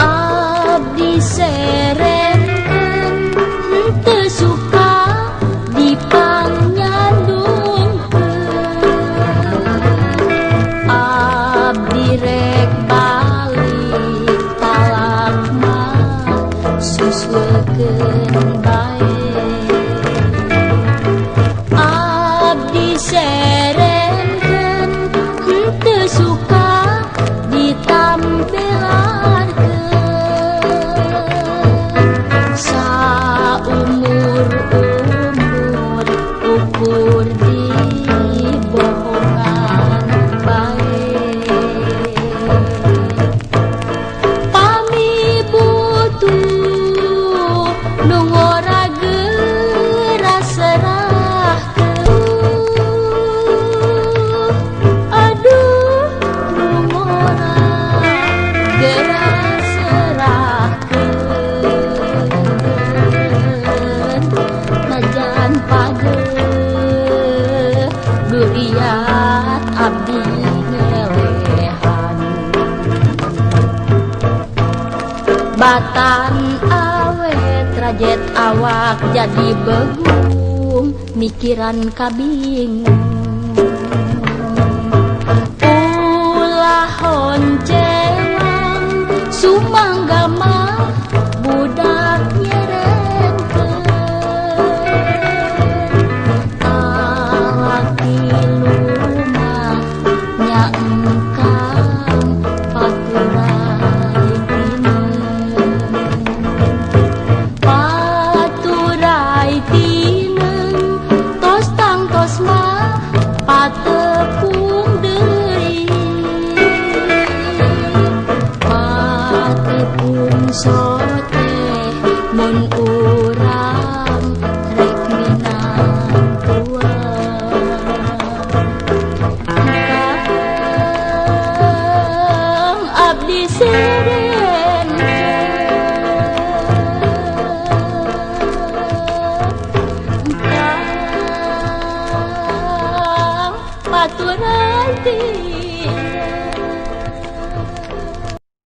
Abdi serenkeun henteu suka dipangnyandungkeun. Abdi rek balik talak mah susulkeun bae. Abdi serenkeun henteu suka ditampelarkeun. Saumur-umur ukur dibohongan bae. Pami butuh nu ngora geura serahkeun. Aduh, nu ngora geura serahkeun. Najan pageuh duriat abdi ngelehan. Batan awet rajet awak jadi begung mikiran kabingung. Ulah honcelang sumangga mah budak nyerenkeun. Talak tilu mah nya engkang paturai tineng. Paturai tineng tos tangtos mah patepung deui. Patepung sote mun urang rek minantuan. Kang abdi serenkeun. Kang paturai tineng.